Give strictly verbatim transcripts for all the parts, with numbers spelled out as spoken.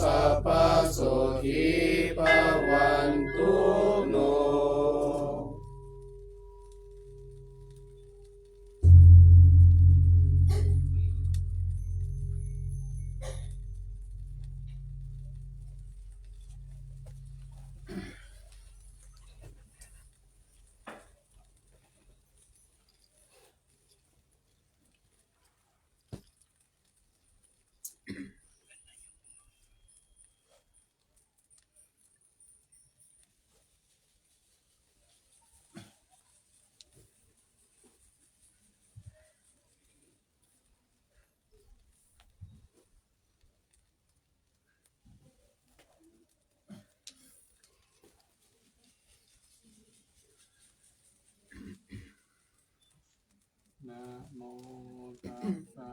sabbasotthī bhavantu no. Namo tassa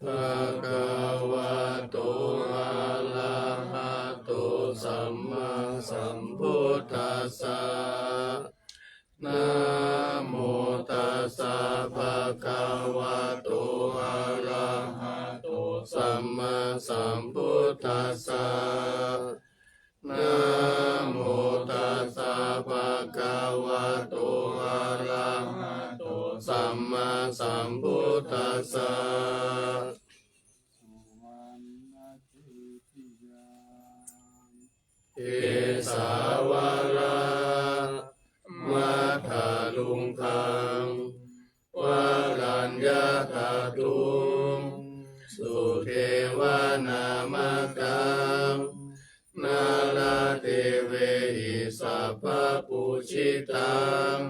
bhagavato arahato sammāsambuddhassa. Namo tassa bhagavato arahato sammāsambuddhassa. Namo tassa bhagavato arahato sammāsambuddhassa. Kesavādamaddaluṅgaṃ varaññatatthuṃ sudevanāmakam nāḷādevehi sabbapūjitaṃ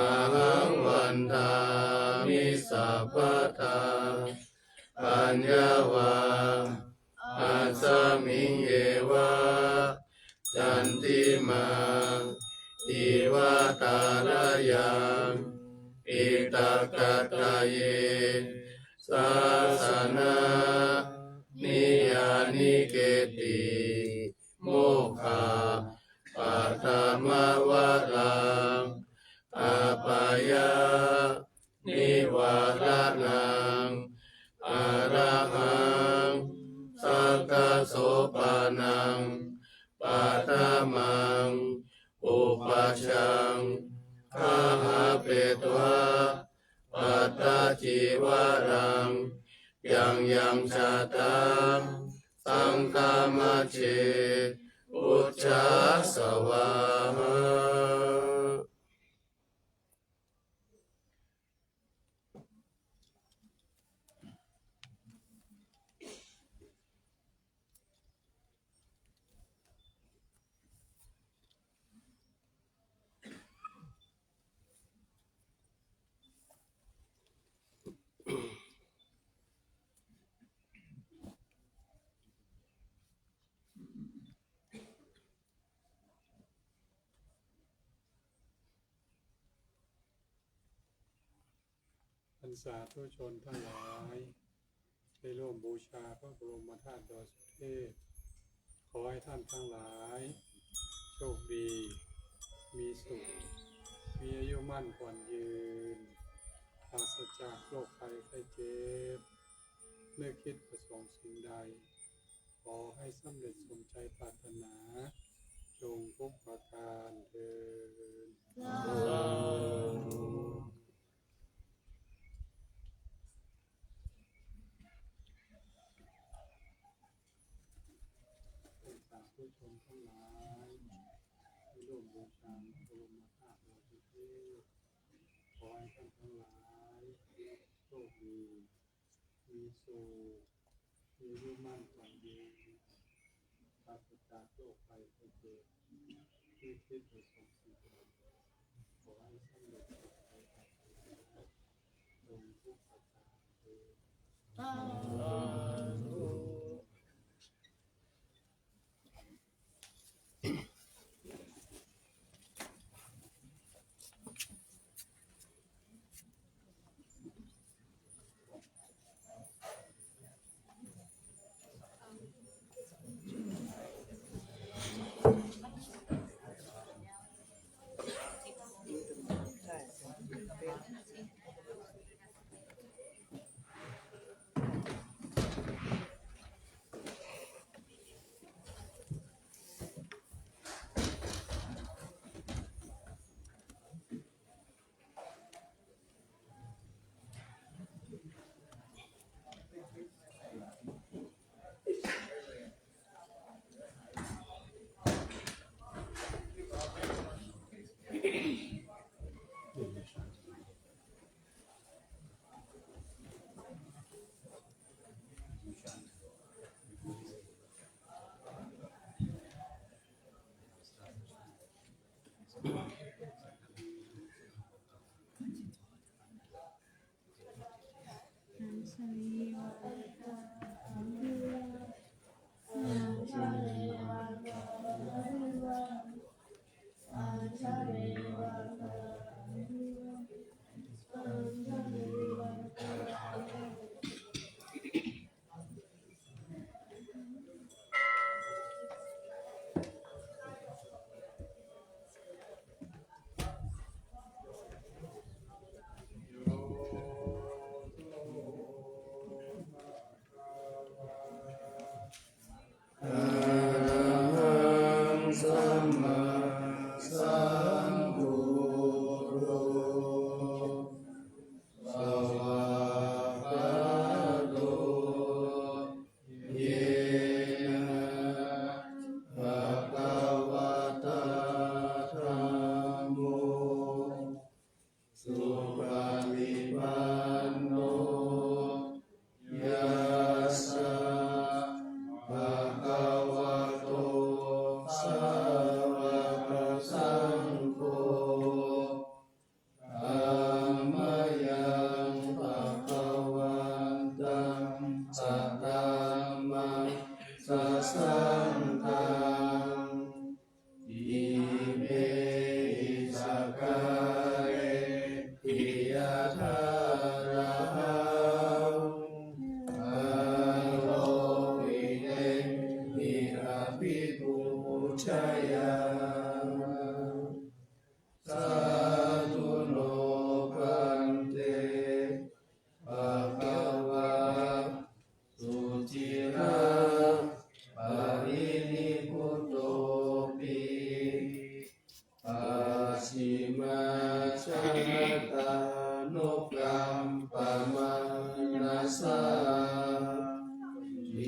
ahaṃ vandāmi sabbadā. Aññāva asmiṃ yeva candimā iva thārayaṃ piṭakattaye sāsana niyanike ti mokkhapathimavaraṃ apāyanivāraṇaṃ arahaṃ sakkasopaṇaṃ paṭhamaṃ upajjhaṃ gahapetvā pattacīvaraṃ yaṃ yaṃ jātaṃ saṅghamajjhe pūjā svāhā. An ສາທຸຊົນທັງຫຼາຍ ໄດ້ຮ່ວມບູຊາພະບໍລົມມະທາດດອຍສຸເທບ. ຂໍໃຫ້ທ່ານທັງຫຼາຍໂຊກດີ, ມີສຸກ, ມີອາຍຸໝັ້ນຂວັນຍືນ, ປາສະຈາກໂລກໄພໄຂ້ເຈັບ, ນຶກຄິດປະສົງສິ່ງໃດ ຂໍໃຫ້ສຳເລັດສົມໃຈປາດຖະໜາ ຈົງທຸກປະການເທີນ. ສາທຸ. ສາທຸຊົນທັງຫຼາຍ ທີ່ຮ່ວມບູຊາພະບໍລົມມະທາດດອຍສຸເທບ ຂໍໃຫ້ທ່ານທັງຫຼາຍໂຊກດີ ມີສຸກ, ມີອາຍຸໝັ້ນຂວັນຍືນ, ປາສະຈາກໂລກໄພໄຂ້ເຈັບ, ມີຈິດປະສົງສິ່ງໃດ ຂໍໃຫ້ສຳເລັດສົມໃຈປາດຖະໜາ ຈົງທຸກປະການເທີນ. ສາທຸ. ໃ janatānukampamānasā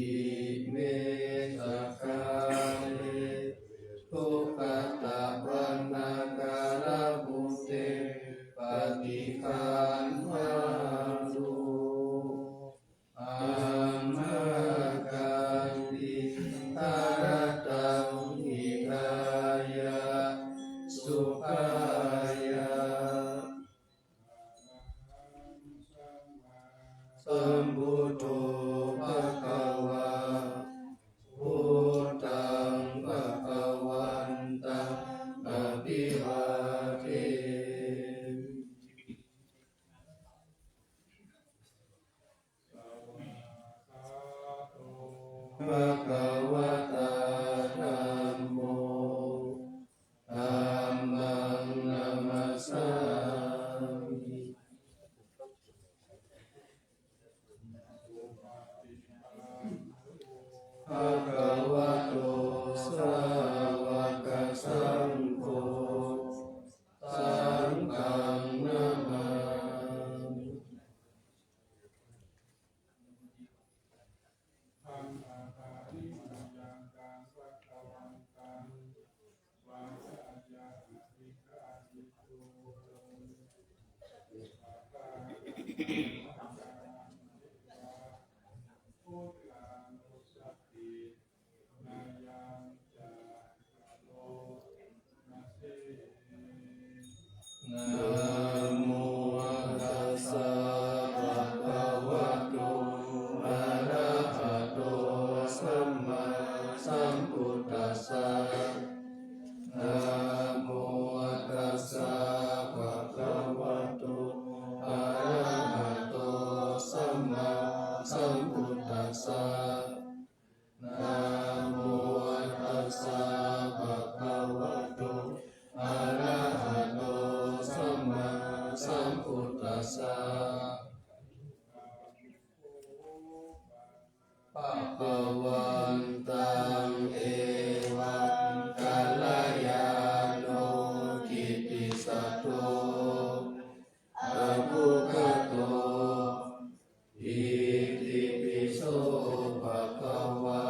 ime sakkāre duggatapaṇṇākārabhūte paṭiggaṇhātu. Amhākaṃ dīgharattaṃ hitāya sukhāya. Arahaṃ sammāsambuddho bhagavā, buddhaṃ bhagavantaṃ abhivādemi. Bhagavatā dhammo, dhammaṃ namassāmi. Bhagavato sāvakasaṅgho, saṅghaṃ namāmi. Namo tassa bhagavato arahato sammāsambuddhassa. Namo tassa bhagavato arahato sammāsambuddhassa. Namo tassa bhagavato arahato sammāsambuddhassa. Bhagavantaṃ evaṃ kalyāṇo kittisaddo abbhuggato. Itipi so bhagavā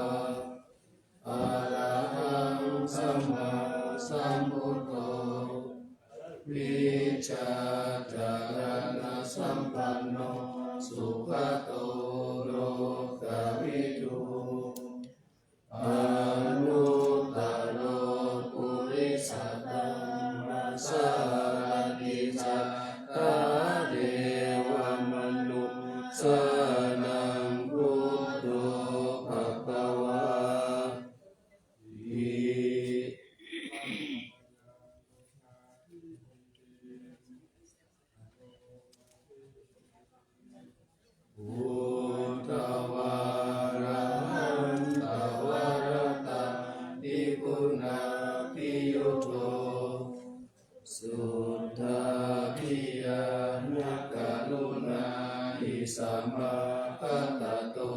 arahaṃ sammāsambuddho vijjācaraṇasampanno sugato lokavidū anuttaro purisadammasārathi satthā devamanussānaṃ buddho bhagavāti. Buddhavārahantavaratādiguṇābhiyutto suddhābhiñāṇakaruṇāhi samāgatatto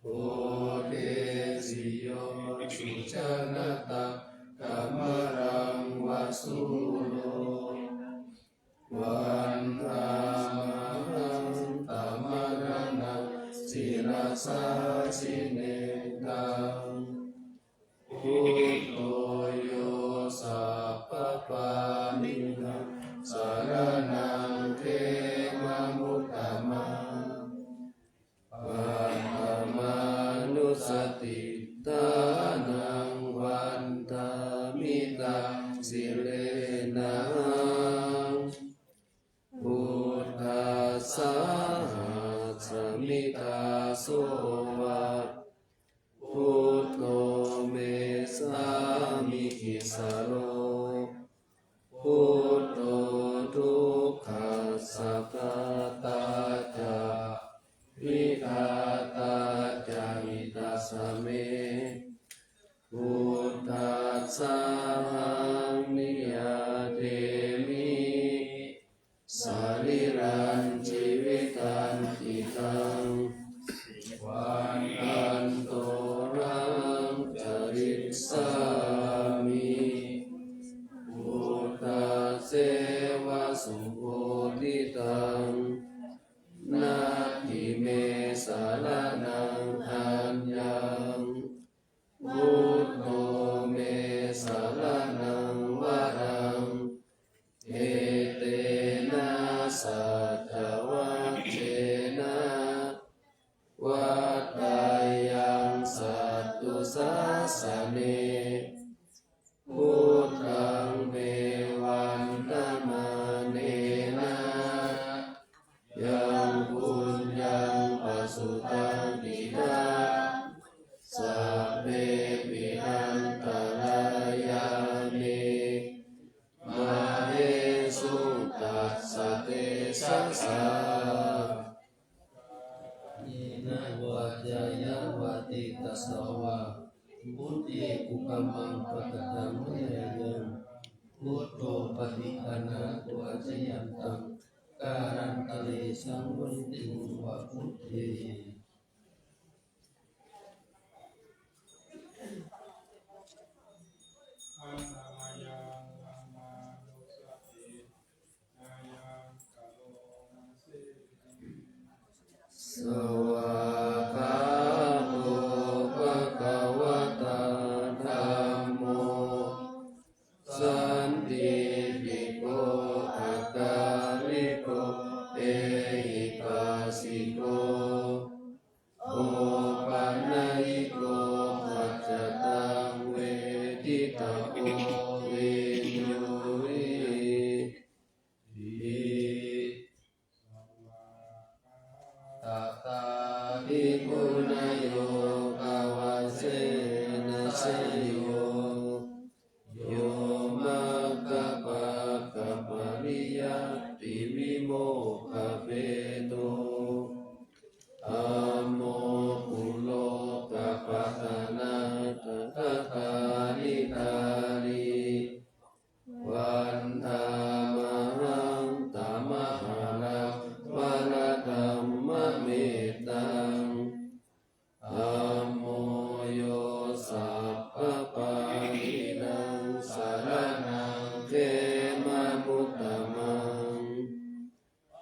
bodhesi yo sujanataṃ kamalaṃ va sūro vandāmahaṃ tamaraṇaṃ sirasā jinendaṃ. Buddho yo sabbapāṇīnaṃ saraṇaṃ khemamuttamaṃ. Paṭhamānussatiṭṭhānaṃ vandāmi taṃ sirenahaṃ. Buddhassāhasmi dāso va buddho me sāmikissaro. Buddho dukkhassa ghātā ca vidhātā ca hitassa me. Buddhassāhaṃ niyyādemi sarīrañjīvitañcidaṃ. seva suhuṭṭhitaṃ, natthi me saraṇaṃ aññaṃ, buddho me saraṇaṃ varaṃ, etena saccavajjena, vaḍḍheyyaṃ satthu sāsane, buddhaṃ me vandamānena, yaṃ puññaṃ pasutaṃ idha, sabbepi antarāyā me, māhesuṃ tassa tejasā. Kāyena vācāya va cetasā vā, buddhe kukammaṃ pakataṃ mayā yaṃ, buddho paṭiggaṇhatu accayantaṃ, kālantare saṃvarituṃ va buddhe. Handa mayaṃ dhammanussatinayaṃ karoma se. Svākkhāto bhagavatā dhammo, sandiṭṭhiko akāliko ehipassiko, opanayiko paccattaṃ veditabbo viññūhīti. Svākkhāto bhagavatā dhammo, sandiṭṭhiko akāliko ehipassiko, opanayiko paccattaṃ veditabbo viññūhīti. Tathāpi guṇayo kavacena seyyo, yo maggapariyaṭṭivimokkhabhedo, dhammo kulokapatanā tathāgata diṭṭhādhikāri, vandāmahaṃ tamaharaṃ varadhammamettaṃ. Dhammo yo sabbapāṇīnaṃ saraṇaṃ khemamuttamaṃ,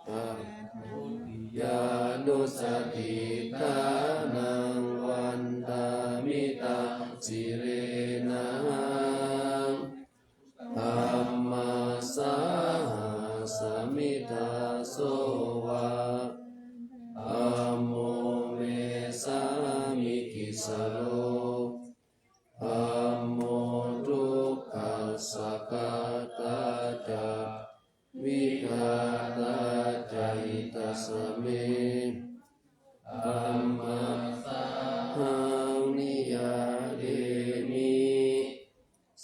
taṃ dutiyānussatiṭṭhānaṃ vandāmi taṃ sirenahaṃ. Dhammassāhasmi dāso va, dhammo me sāmikissaro, dhammo dukkhassa ghātā ca, vidhātā ca hitassa me. Dhammassāhaṃ niyyādemi,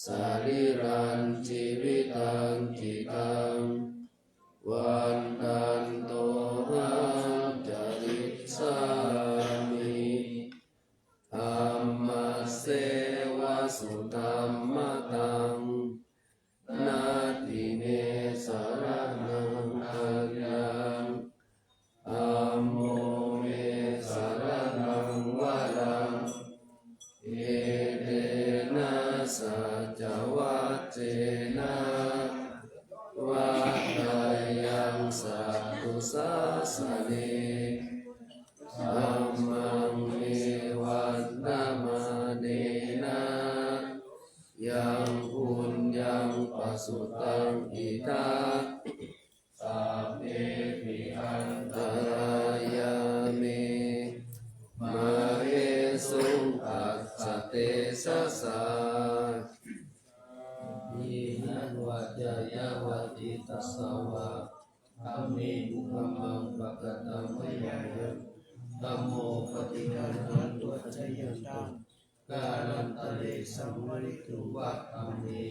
sarīrañjīvitañcidaṃ, vandantohaṃ carissāmi, dhammasseva sudhammataṃ, natthi me saraṇaṃ aññaṃ, dhammo me saraṇaṃ varaṃ, etena saccavajjena, vaḍḍheyyaṃ satthu sāsane, dhammaṃ me vandamānena, yaṃ puññaṃ pasutaṃ idha, sabbepi antarāyā me, māhesuṃ tassa tejasā. Kāyena vācāya va cetasā vā, dhamme kukammaṃ pakataṃ mayā yaṃ, dhammo paṭiggaṇhatu accayantaṃ, kālantare saṃvarituṃ va dhamme.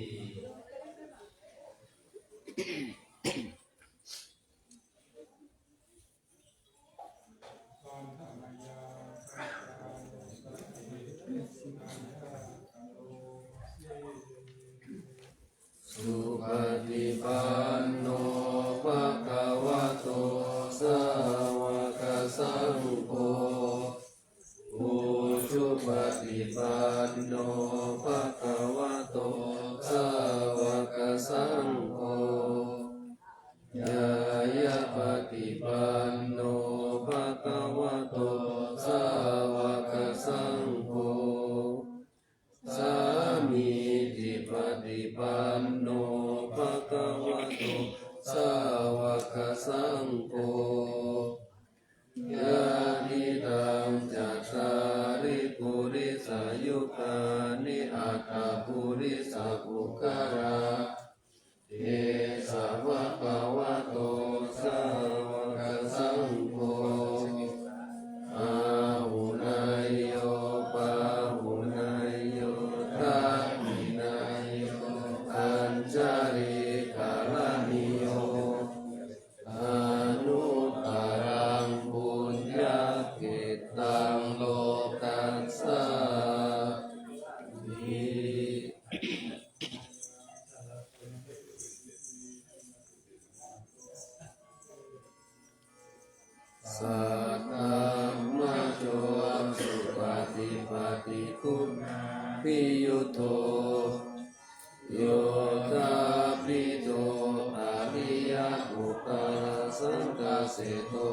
Supaṭipanno bhagavato sāvakasaṅgho, ujupaṭipanno bhagavato sāvakasaṅgho, saddhammajo supaṭipattiguṇābhiyutto, yoṭṭhābbidho ariyapuggalasaṅghaseṭṭho,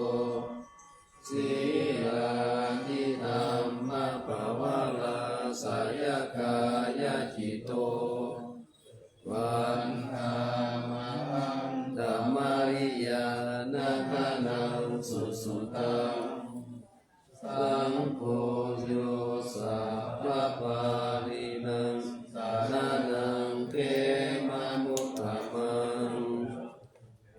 sīlādidhammapavalāsayakāyacitto, vandāmahaṃ tamariyāna gaṇaṃ susuddhaṃ. Saṅgho yo sabbapāṇīnaṃ saraṇaṃ khemamuttamaṃ,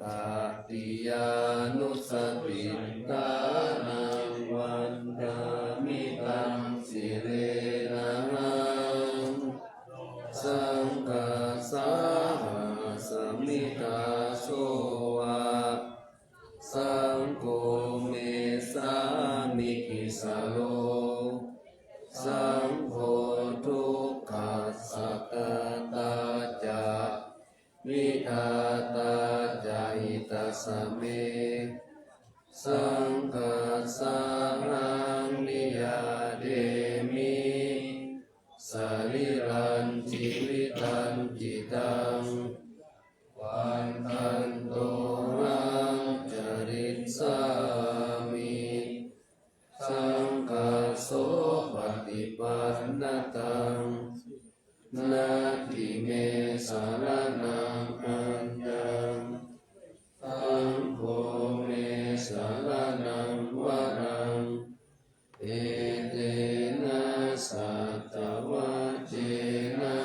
tatiyānussatiṭṭhānaṃ vandāmi taṃ sirenahaṃ. Saṅghassāhasmi dāso va, saṅgho me sāmikissaro, saṅgho dukkhassa ghātā ca, vidhātā ca hitassa me. Saṅghassāhaṃ niyyādemi, sarīrañjīvitañcidaṃ, vandantohaṃ carissāmi. Saṅghassopaṭipannataṃ, natthi me saraṇaṃ aññaṃ, saṅgho me saraṇaṃ varaṃ. Etena saccavajjena,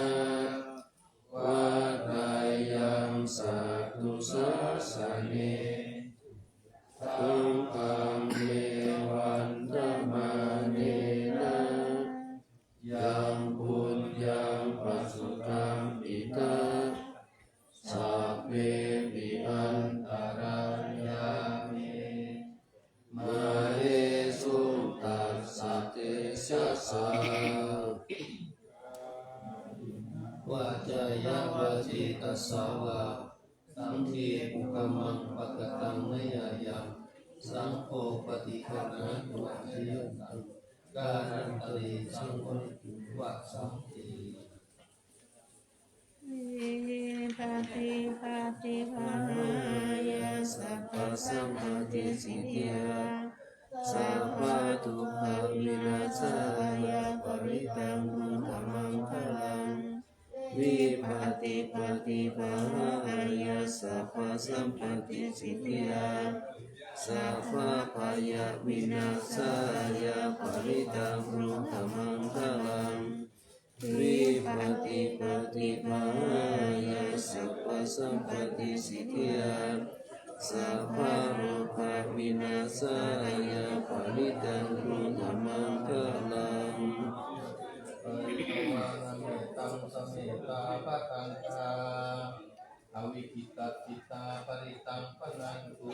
vaḍḍheyyaṃ satthu sāsane. Saṅghaṃ me vandamānena, yaṃ puññaṃ pasutaṃ idha, sabbepi antarāyā me, māhesuṃ tassa tejasā. Vācāya va cetasā vā, saṅghe kukammaṃ pakataṃ mayā yaṃ, saṅgho paṭiggaṇhatu accayantaṃ, kālantare saṃvarituṃ va saṅghe. Vipattipaṭibāhāya sabbasampattisiddhiyā, sabbadukkhavināsāya parittaṃ brūtha maṅgalaṃ. Vipattipaṭibāhāya sabbasampattisiddhiyā, sabbabhayavināsāya parittaṃ brūtha maṅgalaṃ. Vipattipaṭibāhāya sabbasampattisiddhiyā, sabbarogavināsāya parittaṃ brūtha maṅgalaṃ. Parittaṃ bhaṇantu, mettaṃ samettā bhadantā, avikkhittacittā parittaṃ bhaṇantu.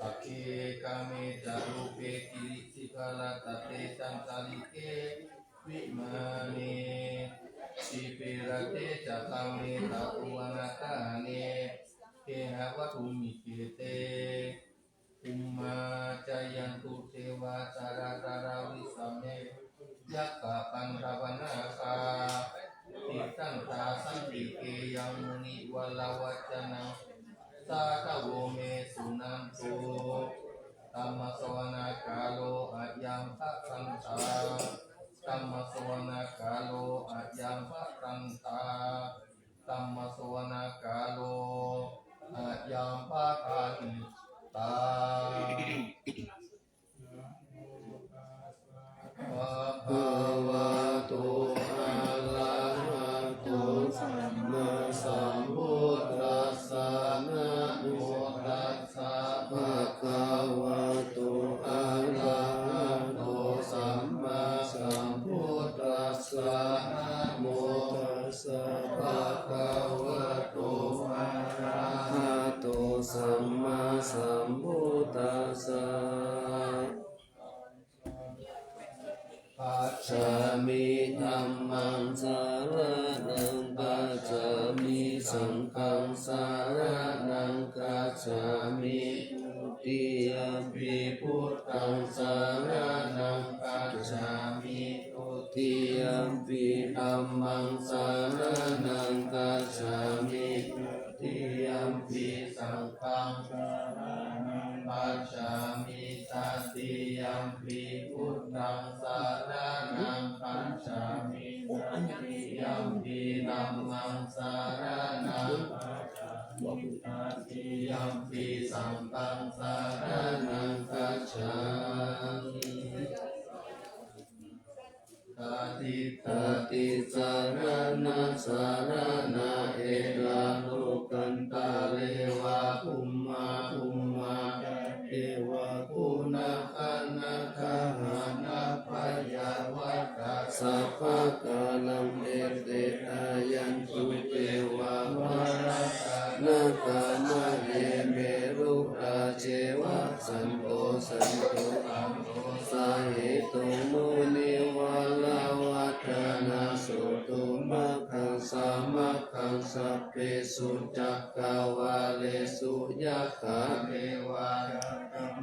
Sagge kāme ca rūpe girisikharataṭe cantalikkhe vimāne, dīpe raṭṭhe ca gāme taruvanagahane gehavatthumhi khette, bhummā cāyantu devā jalathalavisame yakkhagandhabbanāgā, tiṭṭhantā santike yaṃ munivaravacanaṃ sādhavo me suṇantu. Dhammassavanakālo ayambhadantā. Dhammassavanakālo ayambhadantā. Dhammassavanakālo ayambhadantā. Bhagavato arahato sammāsambuddhassa. Namo tassa bhagavato arahato sammāsambuddhassa. Namo tassa bhagavato arahato sammāsambuddhassa. Gacchāmi. Dhammaṃ saraṇaṃ gacchāmi. Saṅghaṃ saraṇaṃ gacchāmi. Dutiyam saraṇaṃ gacchāmi. Dutiyampi dhammaṃ saraṇaṃ gacchāmi. Dutiyampi saṅghaṃ saraṇaṃ gacchāmi. Tatiyampi buddhaṃ saraṇaṃ gacchāmi. Tatiyampi dhammaṃ saraṇaṃ gacchāmi. Tatiyampi saṅghaṃ saraṇaṃ gacchāmi. Tatitati caraṇa saraṇa eka lokantare va bhummā bhummā ca deva guṇagaṇagahana byāvaṭā sabbakāraṃ ete āyantu devā bharatā nāgā mahe meru rājeva santo santo sahetu munivaravacanaṃ sutvā maggaṃ sāmaggaṃ sabbesu cakkavāḷesu yathā devā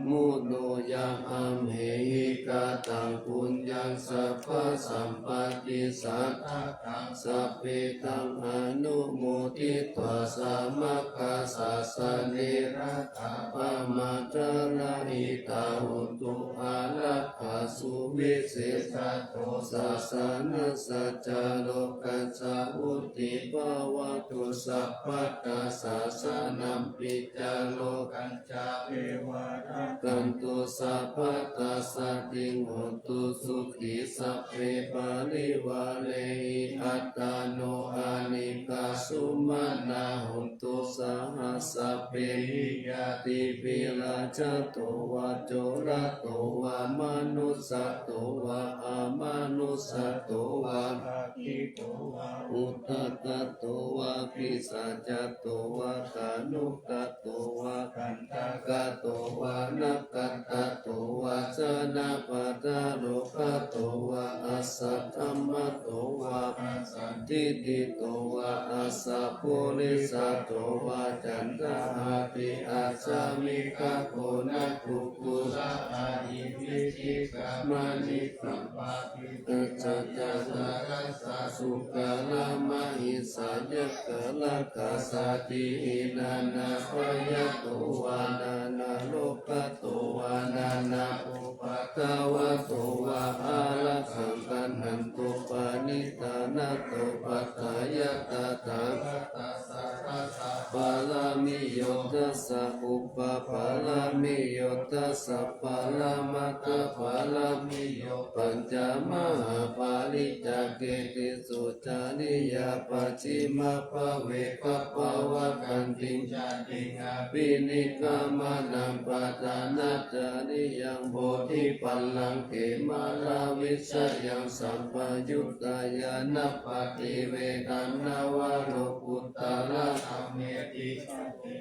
muno yaṃ amhehi kataṃ puññaṃ sabbasampatti sādhakaṃ sabbe taṃ anumoditvā samaggāsāsane ratā pamādarahitā hontu ārakkhā suvisesā to sāsanassa ca lokassa vuḍḍhī bhavatu sabbadā sāsanampi ca lokañca devā rakkhantu sabbadā saddhiṃ hontu sukhī sabbe parivārehi attāno anīghā sumanā hontu saha sabbehi ñātibhi rājato vā corato vā manussato vā amanussato vā bhāgito vā udakato vā pisācato vā khāṇukato vā kaṇṭakato vā nakkhattato vā janapadarogato vā asaddhammato vā asandiṭṭhito vā asappurisato vā caṇḍahatthi-acchamigagoṇakukkuraahivicchikamaṇisappa ṭṭhitacharāsasūkaramahisayakkharakkhasādīhi nānābhayato vā nānārogato vā nānāupaddavato vā ārakkhaṃ gaṇhantu paṇidhā. Natthupādayaṃ tathāgatassa dasa pāramiyo dasa upapāramiyo dasa paramattha pāramiyo pañca mahāpariccāge tisu cariyā pacchimabhave gabbhāvakkantiṃ jātiṃ abhinikkhamanaṃ padhānacariyaṃ bodhipallaṅke māravijayaṃ sabbaññutañāṇappaṭivedhaṃ navalokuttaradhammeti.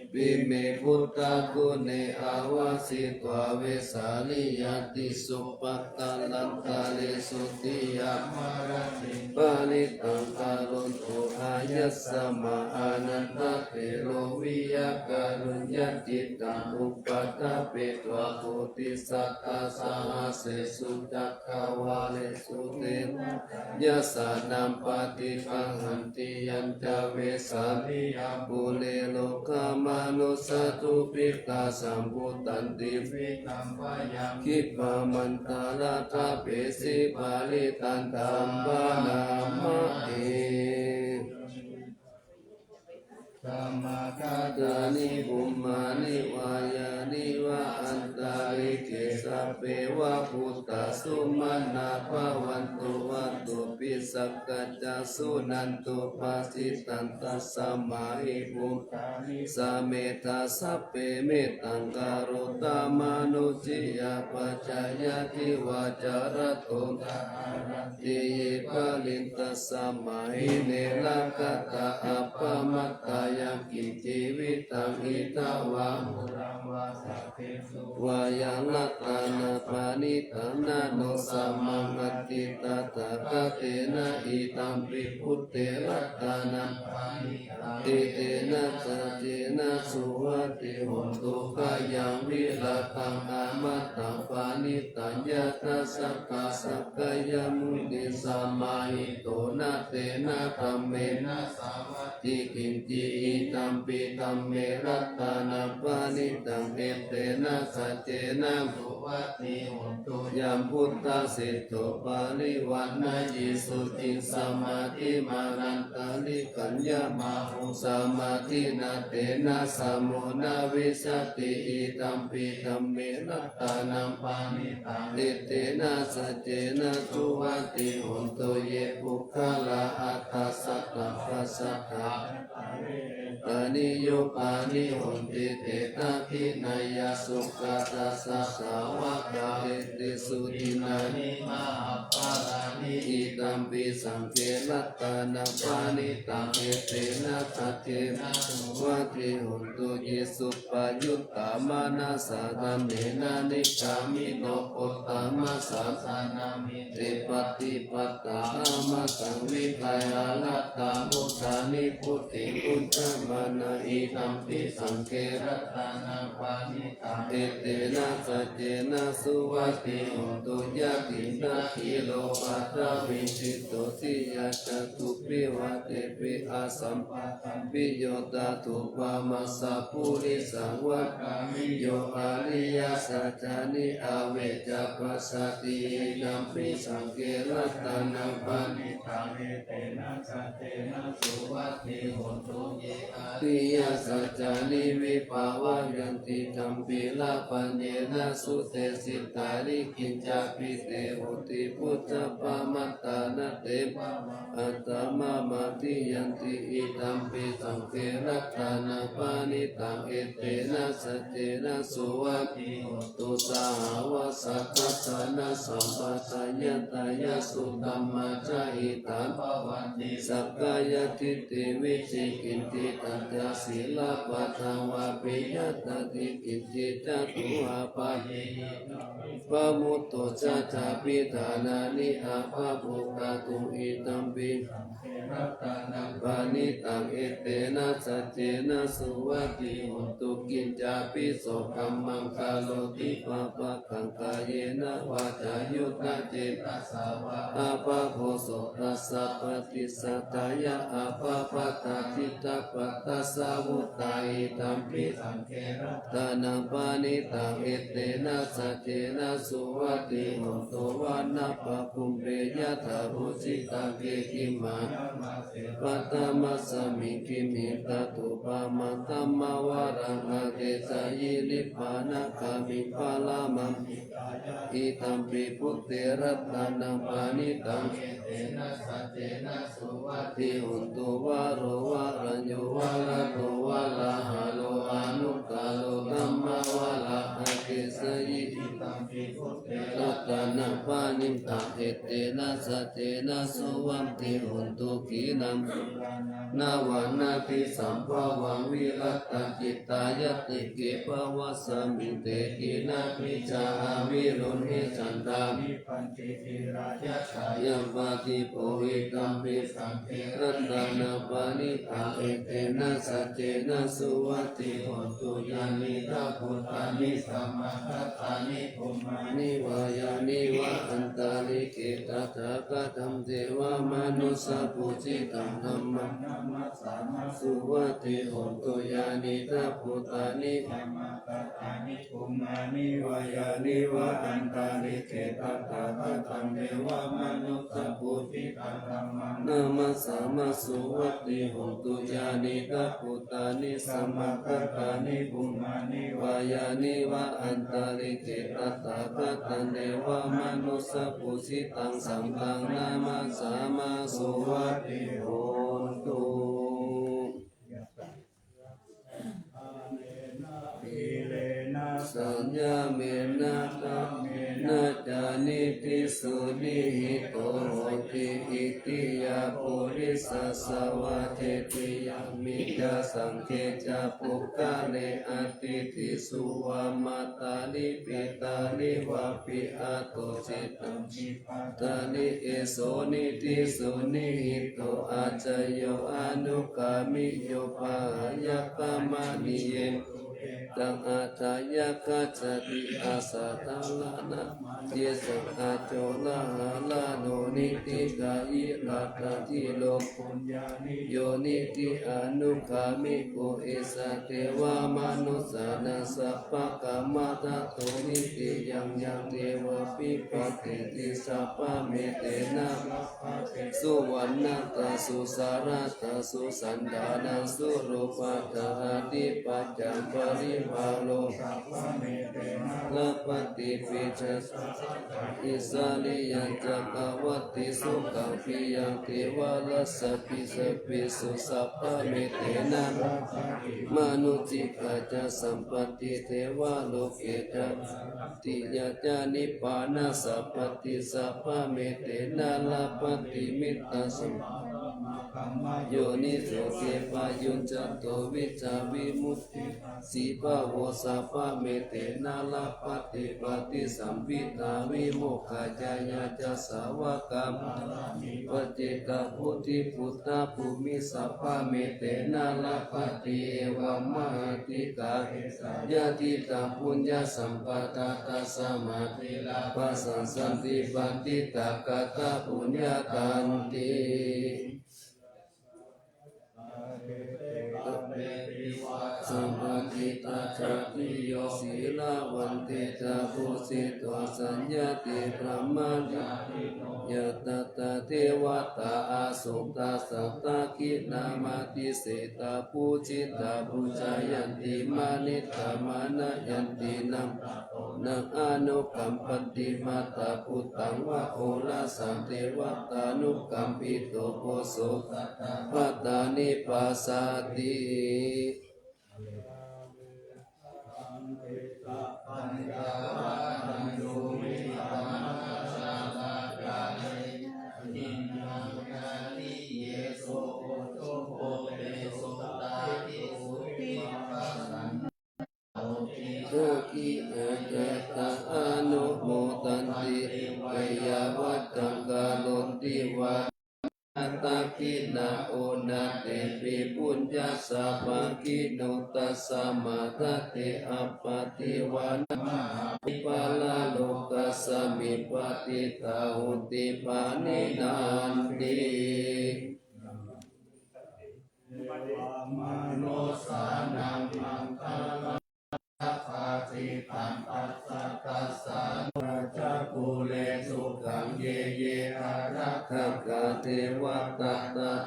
Ime buddhaguṇe āvajjitvā vesāliyā tīsu pākārantaresu tiyāmarattiṃ parittaṃ karonto āyasmā Ānandatthero viya kāruññacittaṃ upaṭṭhapetvā koṭisatasahassesu cakkavāḷesu devadāyasānaṃ paṭiggaṇhanti. Yañca vesāliyā pure rogāmanussadubbhikkhasambhūtantividhaṃ bhayaṃ khippamantaraṃ ṭhāpesi parittaṃ taṃ bhaṇāma he. Samāgatāni bhummāni vā yāni va antalikkhe sabbeva bhūtā sumanā bhavantu athopi sakkacca suṇantu bhāsitaṃ. Tasmā hi bhūtā nisāmetha sabbe mettaṃ karotha mānusiyā pajāya divā ca ratto ca haranti ye baliṃ. Tasmā hi ne rakkhatha appamattā yaṃ kiñci vittaṃ idha vā huraṃ vā saggesu vā yaṃ ratanapaṇītaṃ na no samaṃ atthi tathāgatena idampi buddhe ratanaṃ paṇītaṃ, etena saccena suvatthi hotu. Khayaṃ virataṃ amataṃ paṇītaṃ, yadajjhagā sakyamunī samāhito, na tena dhammena savatthi kiñci, idampi dhamme ratanaṃ paṇītaṃ, etena saccena suvatthi hotu. Yambuddhaseṭṭho parivaṇṇayī suciṃ, samādhimānantarikaññamāhu, samādhinā tena samo na vijjati, idampi dhamme ratanaṃ paṇītaṃ, etena saccena suvatthi hotu. Ye puggalā aṭṭha sataṃ pasaṭṭhā, cattāri yugāni honti, te dakkhiṇeyyā sugatassa sāvakā, etesu dinnāni mahapphalāni, idampi saṅghe ratanaṃ paṇītaṃ, etena saccena suvatthi hotu. Ye suppayuttā manasā daḷhena, nikkāmino gotamasāsanamhi, te pattipattā amataṃ vigayha, laddhā mudhā nibbutiṃ bhuñjamānā, idampi saṅghe ratanaṃ paṇītaṃ, etena saccena suvatthi hotu. Yathindakhīlo paṭhaviṃ, sito siyā catubbhi vātebhi, asampakampiyo tathūpamassa, purisaṃ vadāmi yo ariyasaccāni, avecca passati, idampi saṅghe ratanaṃ paṇītaṃ, etena saccena suvatthi hotu. Ye ariyasaccāni vibhāvayanti, gambhīrapaññena sudesitāni, kiñcāpi te honti bhusappamattā, na te bhavaṃ aṭṭhamamādiyanti, idampi saṅghe ratanaṃ paṇītaṃ, etena saccena suvatthi hotu. Sahāvassa dassanasampanāya, tayassu dhammā jahitā bhavanti, sakkāyadiṭṭhi vicikicchitañca, sīlabbataṃ vāpi yadatthi kiñci, catūhapāyehi pamutto ca, cābhiṭhānāni abhabbukaṃ, idampi ratanaṃ paṇītaṃ, etena saccena suvatthi hotu. Kiñcāpi so kammaṃ karoti pāpakaṃ, kāyena vācāyuda cetasā vā, abhabbo so tassa paṭicchadāya, abhabbatā diṭṭhapadassa vuttā, idampi saṅghe ratanaṃ paṇītaṃ, etena saccena suvatthi hotu. Vanappagumbe yathā phussitagge, gimhānamāse paṭhamasmiṃ gimhe, tathūpamaṃ dhammavaraṃ adesayi, nibbānagāmiṃ paramaṃ, idampi buddhe ratanaṃ paṇītaṃ, etena saccena suvatthi hotu. Varo varaññū varado varāharo, anuttaro dhammavaraṃ adesayi, idampi buddhe ratanaṃ paṇītaṃ, etena saccena suvatthi hotu. Khīṇaṃ purāṇaṃ navaṃ natthi sambhavaṃ, virattacittāyatike bhavasmiṃ, te khīṇabījā avirūḷhichandā, nibbanti dhīrā yathāyampadīpo, idampi saṅghe ratanaṃ paṇītaṃ, etena saccena suvatthi hotu. Yānīdha bhūtāni samāgatāni, bhummāni vā yāni va antalikkhe, tathāgataṃ devamanussapūjitaṃ, dhammaṃ namassāma suvatthi hotu. Yānīdha bhūtāni samāgatāni, bhummāni vā yāni va antalikkhe, tathāgataṃ devamanussapūjitaṃ, dhammaṃ namassāma suvatthi hotu. Yānīdha bhūtāni samāgatāni, bhummāni vā yāni va antalikkhe, tathāgataṃ devamanussapūjitaṃ, saṅghaṃ namassāma suvatthi hotu. Dhīrena saññamena dhamena ca niddhiso nihito hoti, iti yā purisassa vā, tetiyaṃ micchā saṅghe ca puggale, attītisuva mātāni pitāni vāpi, atucitaṃ nippaṭitāni. Eso niṭṭhi sunikkhito, accayo anugāmi, yo pahāya kamaniye, taṃ atthāya gacchati. Asaddharā na yesaṃ acoḷā, hārādo niṭṭhikā, iḷātadhīro puññāni, yo niṭṭhi anugāmiko. Esa devamanussānaṃ sabbakammadato niṭṭhiyaṃ, yaṃ devā vipagghi sabbamete na labhate, suvaṇṇaṃ dātuṃ sarīraṃ sūkhaṃ, candānaṃ surūpaṃ dānādipajjaṃ, parimāṇo sabbamete na labhati, pīchasārasaṃ aisvariyaṃ, cakkavattiṃ sukhaṃ bhāgyaṃ, devarājāpi sabbesu, sabbamete na labhati. Mānusikaṃ ca sampatti, devaloke ca, ttiyā ca nibbānasampatti, sabbamete na labhati. Mittaṃ samappamakaṃ, yoniso te payuñjanto, vijjā vimutti pasī bhavo, sabbamete na labhati. Paṭisambidāvimokkhaṃ, yāyā yāsvakā pāramī, paccekabuddhiputtabhūmiṃ, sabbamete na labhati. Evammahatikā yadidaṃ puññasampadā, tasmā dīvā pasāsati, paṇḍitāgatā puññattanti. Sabbāñcitā jātiyo, sīlavanto ca bhūsito, saññāti brahmajātino, yā tattā devatā āsuṃ, tassa dakkhiṇā abhivassitā, pūjitā pūjayanti, maṇittā maṇayanti, na tato naṃ anukampati, mātā puttaṃ vā oḷāsaṃ, devatānukampito, poso sadā bhadrāni passati. Sukhī āyatā anumodanti, veyyāvaccaṃ karonti vā, dakkhiṇā ūna tepi puññassa bhāgino. Tasmā dade appaṭivānamahābhī, pāṇalokasmiṃ patiṭṭhā honti pāṇinanti. Devamanussānaṃ maṅgalaṃ, sabbaṭṭhitaṃ tassa dassanā, ca kure sukhaṃ ye ye ārakkhakā devatā,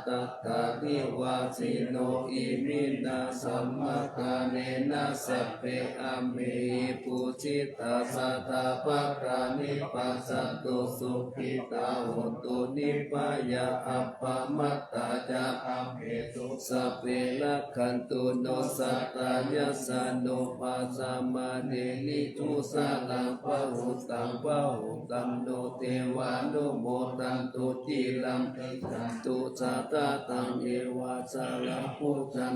tattha adhivasino iminā sabbadānena sabbe amhehi pūjitā, sadā bhadrāni passantu, sukhitā hontu nibhayā, appamādā ca sabbesu, sabbe rakkhantu no sakhā. Yassāno paccamanti dusaraṃ pahutaṃ pahutaṃ, no devānumodantu ciraṃ, tiṭṭhantu ca tathā. Ye vā jalābujā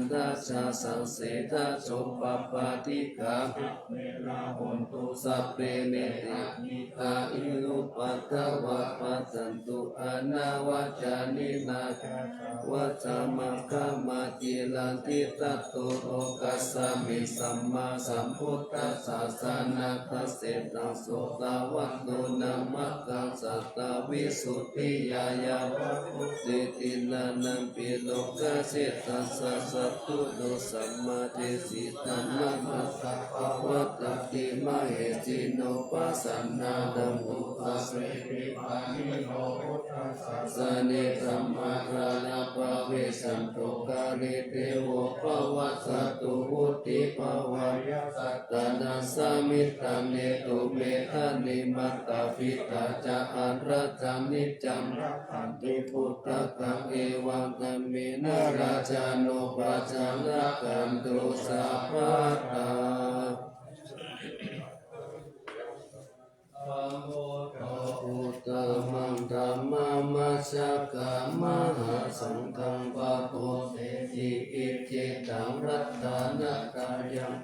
sasaṃsedajā, sopāpātikā sabbe hontu, sabbe mettā bhāvitā, ye cupaddavā passantu, anavajjāni nātha vā, samaggāma ciraṃ tiṭṭhantu, lokasmiṃ sammāsambuddhassa, sāsanaṃ dassetaṃ sotavanto, nāyamaggo satta visuddhiyā, yāva kore tiṇṇannampi lokassa, taṃ sāsatu no sammadesi, taṃ namassā pavattati mahesino. Pasannā hontu sabbepi, pāṇino buddhasāsane, sammā dhāraṃ pavecchanto, kāle devo pavassatu, vuḍḍhibhāvāya sattānaṃ, samiddhaṃ netu medaniṃ. Mātā pitā ca atrajaṃ, niccaṃ rakkhanti puttakaṃ, evaṃ dhammena rājāno, pajaṃ rakkhantu sabbadā. Uttamaṃ dhammamajjhakamā, mahā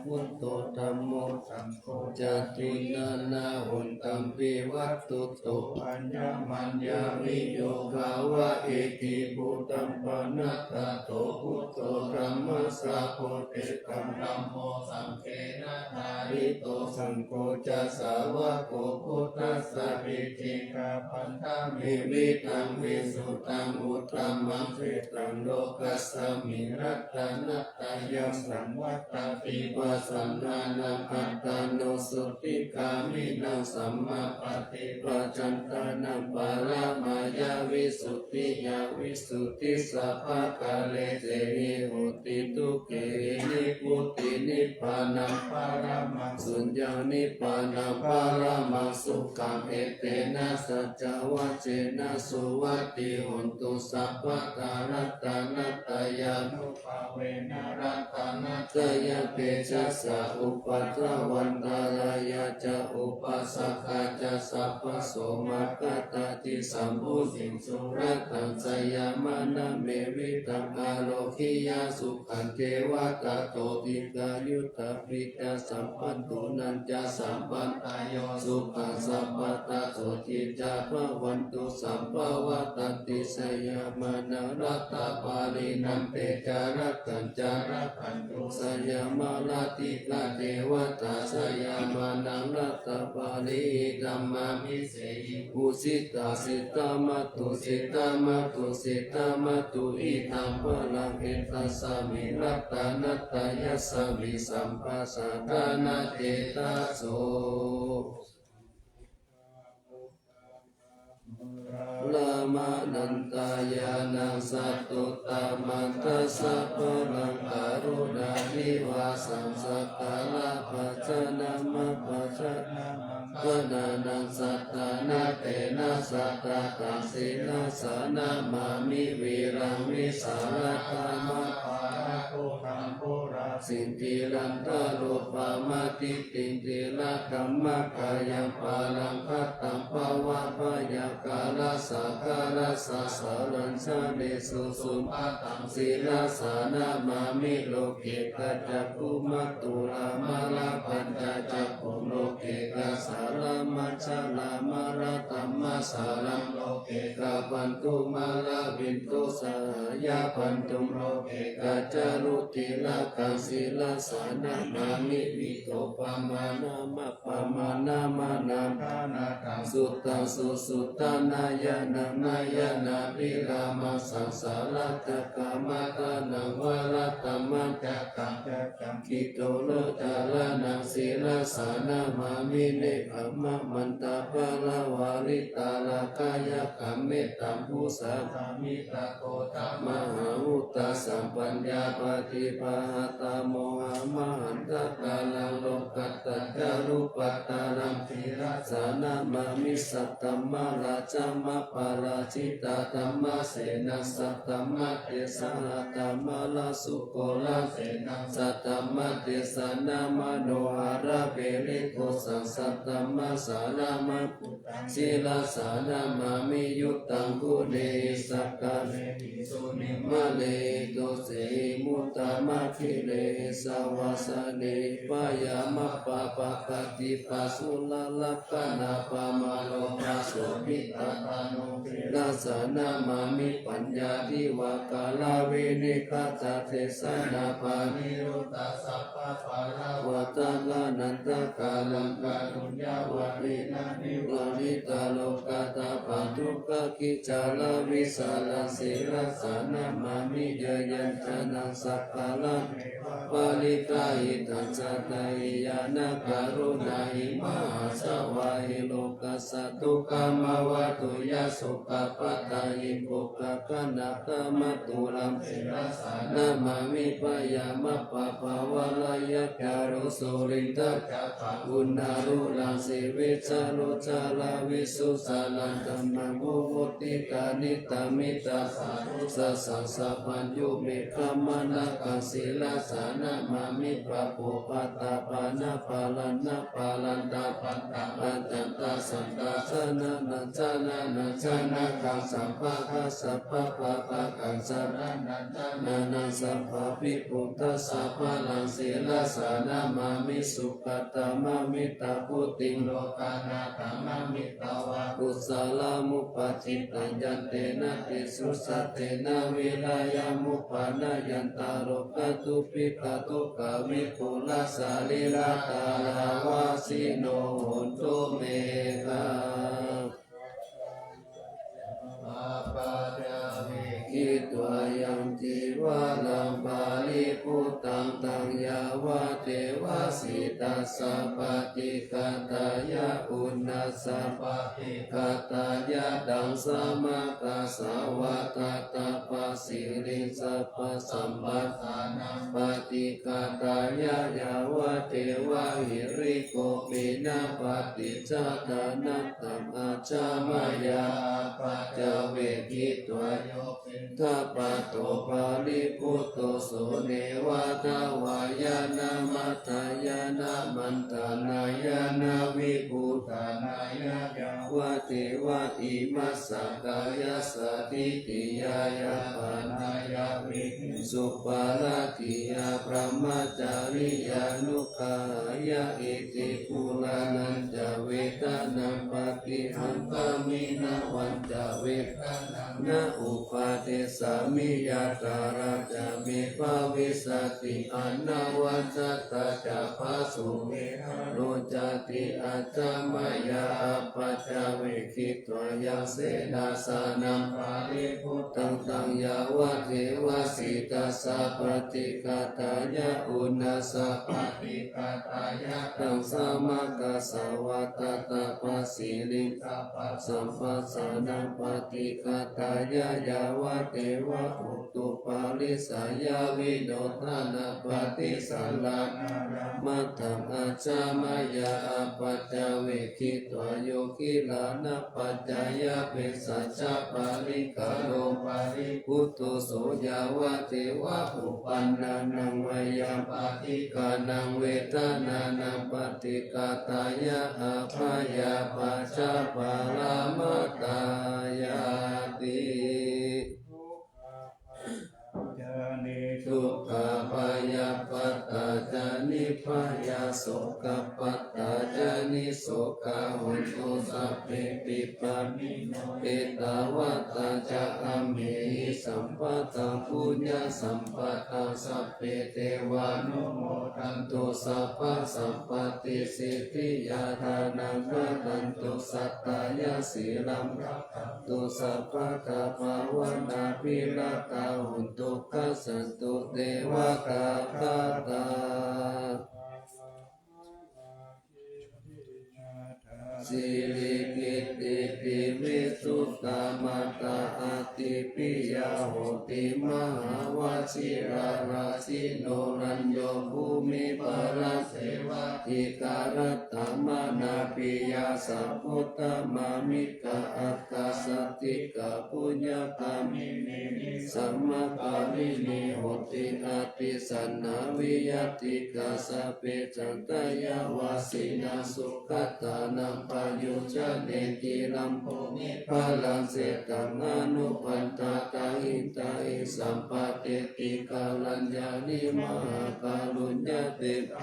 Buddho dhammo saṅgho ca tiṇṇannahontampi vatthuto aññamaññaviyogā va iddhībhūtaṃ panāgato buddho dhammasāvokena dhammo saṅghena ṭhārito saṅgho ca sāvako buddhassa icchikā pandāme viraṃ visuddhaṃ uttamaṃ sitaṃ lokasmiṃ ratanattayaṃ saṃvattati pasannānaṃ attano sotthi gāmīnaṃ sammāpaṭipajantānaṃ paramāya visuddhiyā visuddhisabhākāresehi hoti dukkhāhi nibbutiṃ nibbānaṃ paramaṃ suññaṃ nibbānaṃ paramaṃ sukhaṃ etena saccavajjena suvatthi hontu sabbadā ratanattayānu bhāvena ratanattayatejasā upaddavaṃ antarāyā ca upaddavā ca sabbaso maṅgalatthisaṅghuṃ sīse ratanattayā manā me vidaṃ ārogyā sukhañceva tato dīghāyutaṃ pita sampattūnañca sampattayo sukhaṃ sabbadā sotthī ca bhavantu sabbadā ratanattayā manā ratapālīnaṃ tejā ratanañca rakkhantu sāyamārā dīghā devatā sāyamānaṃ ratapālī dhammā viseyī bhūsitā sitā mātu sitā mātu sitā mātu idaṃ balaṃ etasmiṃ ratanattayasmiṃ sabbasaṅghānaṃ ṭhitaso. Brahmānantañāṇaṃ satuttamantassa balaṃ karuṇāvibhāsaṃ sakkārabhajanaṃ mahābhajanaṃ gaṇānaṃ saddhammattena sattataṃ sirasā namāmi viraṃ vītarāgaṃ apparadābhūtaṃ borā siṃ tirattarūpamatiṭṭhiṃ tirattamākāyaṃ pāṇaṃ khattaṃ pavhāvāya kālassa kālassa saraṃ jānesu supabhātaṃ sirasā namāmi loke kacakkhumātulā mārapañcacakkhuṃ loke kassāramajjharā māratammasāraṃ loke kapantumāravinduṃ sahāya bandhuṃ loke kaccārucirāgaṃ sirasā namāmi vīrupamāṇamappamāṇamanātha naṃ suddhaṃ susuddhanayaṃ nayanaṃ nābhirāmaṃ saṃsāracakkaṃ aṭṭhaṃ varatamaccakaṃ cakkaṃ kitu rocaraṇaṃ sirasā namāmi nekkhammamantaparamāritarāgayakkhaṃ mettambusekaṃ samiddhagotaṃ mahābhūtasaṃ paññāpadīpahatthaṃ mohamahantakāraṃ lokattacarupaddaraṃ sirasā namāmi saddhammarājamaparājitaṃ dhammasenaṃ saddhammatejasahatthaṃ mārasu korasenaṃ saddhammatejasahatthaṃ manoharaṃ virigosaṃ saddhammasāraṃ mahābhūtaṃ sirasā namāmi yuddhaṃ guṇehi sakkārehi sunimmalehi dosehi muddamakehehi saha vasanehi byāmappamāppakamā atipassūnallakkhaṇappamalomāsobhi tadanu sirasā namāmi paññāpadīpakāraṃ vinikkhattadesanāpaṭiruddhasaṅ pappāravarataṃ anantakālaṃ kāruññavattena nivaritā lokattapadukkhakhītaravisāraṃ sirasā namāmi jayāsanāsakāraṃ eva paritahitaṃ sattahiyānakaruṇāhi mahāsāvahi loka sā dukkhamā va tuyhaṃ sokappattā hi dukkhakhāṇakamāturaṃ sirasā namāmi byāmappamāppakamā Surindhajagguṇārūḷhaṃ sīvijānucchāravisūsalaṃ, candamumuktikarittaṃ mettasuttakasaññutā, sabbaññū me khamanākaṃ sirasā namāmi. Pāpūpaṭṭhapāṇabhaṇābhaṇābhadantā, sattasahassā janānaṃ janānañca nāgā, sabbadhassapāpaggaṃ janānañca nāgānaṃ, sabbabhī buddhassa balaṃ sirasā namāmi. Sugatāmamittabhūtiṃ, lokānatāmamittvā, kusalamupaṭṭhitaṃ, yantena tisuttatena vīrayamupaṇāyantaṃ, rogā dubhikkhā dukkhavipulā sarīrā, tadā vāsino hontu me ghā. Pāpajja vekhitvā yaṃ cīvaraṃ paribhuttaṃ, taṃ yāvadeva sītassa paṭighātāya, uṇhassa paṭighātāya, taṃ samaggassa vātatappasiriṃ, sabbasampassānaṃ paṭighātāya, yāvadeva hirikopinapaṭicchādanatthaṃ, ajja mayā apaccavekkhitvā, yo piṇḍapāto paribhutto, so neva davāya na madāya na maṇḍanāya na vibhūsanāya, yāvadeva imassa kāyassa ṭhitiyā yāpanāya vihiṃsuparatiyā brahmacariyānuggahāya, iti purāṇañca vedanaṃ paṭihaṅkhāmi, navañca vedanaṃ na uppādessāmi, yathāladdhaṃ me bhavissati anavajjatā ca phāsuvihāro cāti. Ajja mayā apaccavekkhitvā yaṃ senāsanaṃ paribhuttaṃ, taṃ yāvadeva sītassa paṭighātāya, uṇhassa paṭighātāya, taṃ samaggassa vātatappasiriṃ, sabbasampassānaṃ paṭighātāya, yāvadeva u tuparisaṃyāvino dānapaṭisallānārāmatthaṃ, ajja mayā apaccavekkhitvā yo gilānapaccayabhesajjaparikkhāro paribhutto, so yāvadeva uppannānaṃ bhayappaṭighaṇaṃ vedanānaṃ paṭighātāya, abyāpajjhaparamatāyāti. Dukkhappattā ca niddukkhā, bhayappattā ca nibbhayā, sokappattā ca nissokā, hontu sabbepi pāṇino. Ettāvatā ca amhehi sambhataṃ puññasampadaṃ, sabbe devānumodantu sabbasampattisiddhiyā. Dānaṃ dadantu saddhāya, sīlaṃ rakkhantu sabbadā, bhāvanābhiratā hontu, gacchantu devatāgatā. Sirikittipivijjutā mātā ādi piyā hoti, mahāvajirārājino rañño bhūmiparāsevā, dīgharattamanāpiyā sabbuddhamāmiká, aṭṭhāsādi kapuññagāminī, nisammakāminī honti abhisaṭṭhā viyatthidā. Sabbe sattā yāvajīvaṃ sugatānaṃ payujjhati, girambumiphalaṃ seṭṭhaṃ anupaṇḍātaṃ, hitāhi sampāteti kāraññāni mahākāruññacittā.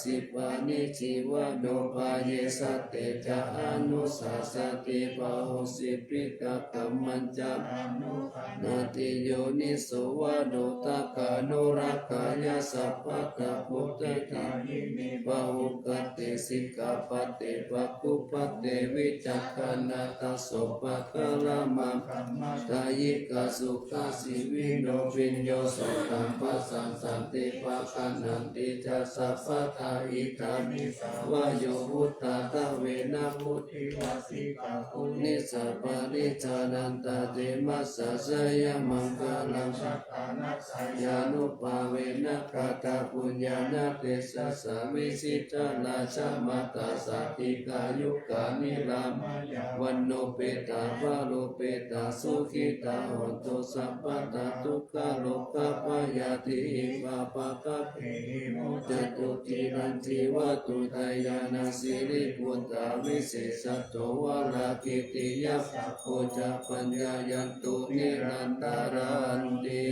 Sipāni jīvanupāyesā, te ca anusāsati, pahosīti piṭakakammañca anupaṇṇāti. Yoniso manokammānurakkhetti, sabbattha buddhadhāyinī, pahutatthe sikkhāpade pakubhate vicakkhaṇatā soppakaramā kammadāyikā sukhāsīvino bhiyyo sotthappasaṃ santi pakaṇṇanti ca sabbadā. Idamī sā vayo buddhā dvena buddhivasīkā pūrisapparijānantademasā jayamaṅgalaṃ. Ratanattayānubhāvena katapuññānatejasā vijitā rājamātā sādhikā yukā nirāmā yā vaṇṇupetā balupetā sukhitā hontu sabbadā. Dukkharogabhayā tihi pāpaggahehi muccantu ciraṃ jīvatu dayānā siriputtā visesato varā kitiyasabho ca paññāyantu nirantaranti.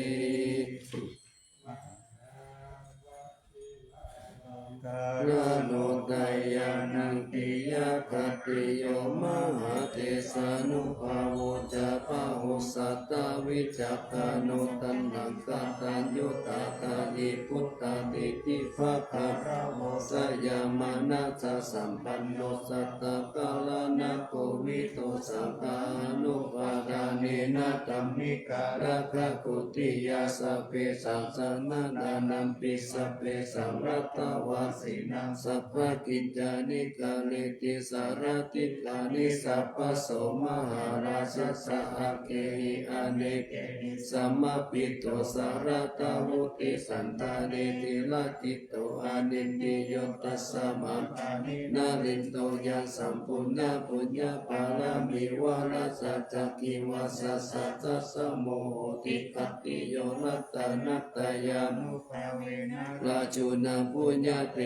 Karano dayānaṃ tiyakhattiyo mahātejānubhāvo ca bahusattāvicakkhaṇo taṇhaṅkataññutā tahi puttadītipakāravo sayamānasasam panno sattakalaṇakovido saṅgahanupadanena dhammikā rakkhāguttiyā sabbesaṃ sattanānānaṃ pi sabbesaṃ laddhavā sīlaṃ sabbakicchāni kareti sārathikāni sabbaso mahārājassa aggehi anekehi samāhito sarathā vuṭṭhi santane dhīra citto anindriyo tasmā dāni narindo yaṃ sampuṇṇapuññapāramī vārasaccakivasasattasa moho di khattiyo ratanattayānubhāvena rājuna puññatejasā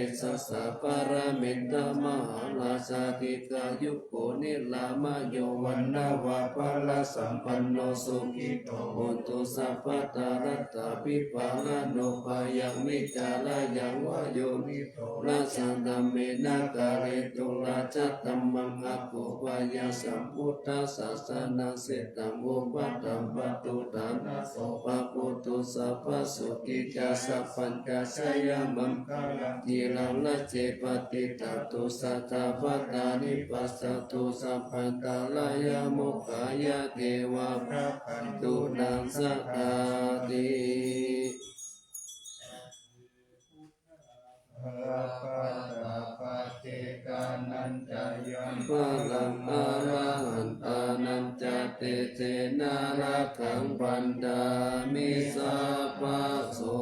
pāramenta mahārājā dīghāyuko nirāmayo vaṇṇavaparasampanno sukhito hotu sabbadā. Rattābhipālano bhayaṃ vicārāyaṃ vayodhi to rājadhammena kāretu rājadhammaṃ aggopāya sambuddhasāsanam setaṃ upaṭṭhampatu ṭhānaso pāputo sabbasukhī ca sabbaññā jayamaṅgalaṃ. Ciraṃ rājje patiṭṭhatu sadā pāṇāni passatu sabbantarāyā mokkhaṃ yā devā rakkhantu naṃ sadā ti. Balaṃ arahantānañca tejena rakkhaṃ bandhāmi sabbaso.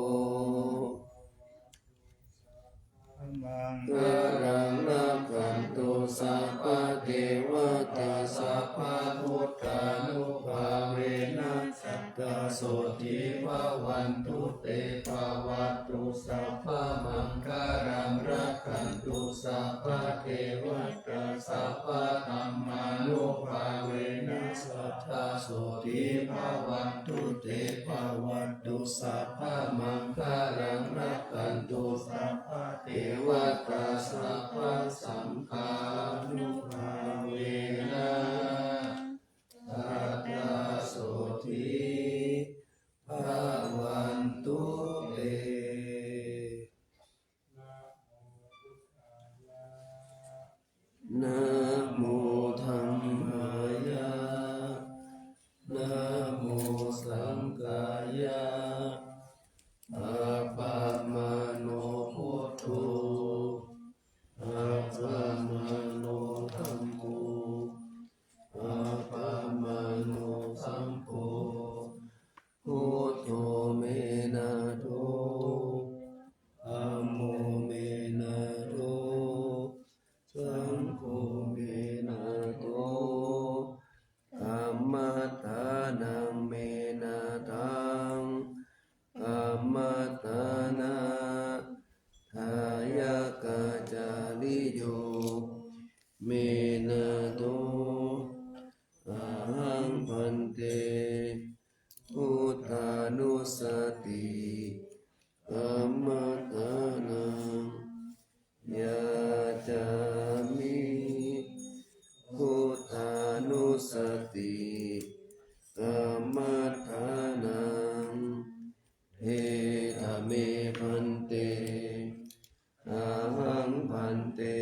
Maṅgalaṃ rakkhantu sabbadevatā sabbabuddhānubhāvena sadā sotthī bhavantu te. Bhavatu sabbamaṅgalaṃ rakkhantu sabbadhammānubhāvena sadā sotthī bhavantu te. Bhavatu sabbamaṅgalaṃ rakkhantu sabbadevatā sabbasaṅghānubhāvena sadā sotthī bhavantu te. Namo dhammāya. Namo saṅghāya. Appamāṇo buddho. Appamāṇo dhammo. Appamāṇo saṅgho. Buddho me nātho. Dhammo me nātho. Saṅgho me nātho. Kammaṭṭhānaṃ me nāthaṃ. Kammaṭṭhānā dāyakācariyo me nātho. Ahaṃ bhante buddhānussati kammaṭṭhānaṃ yācāmi. Buddhānussati kammaṭṭhānaṃ. Etha me bhante. Ahaṃ bhante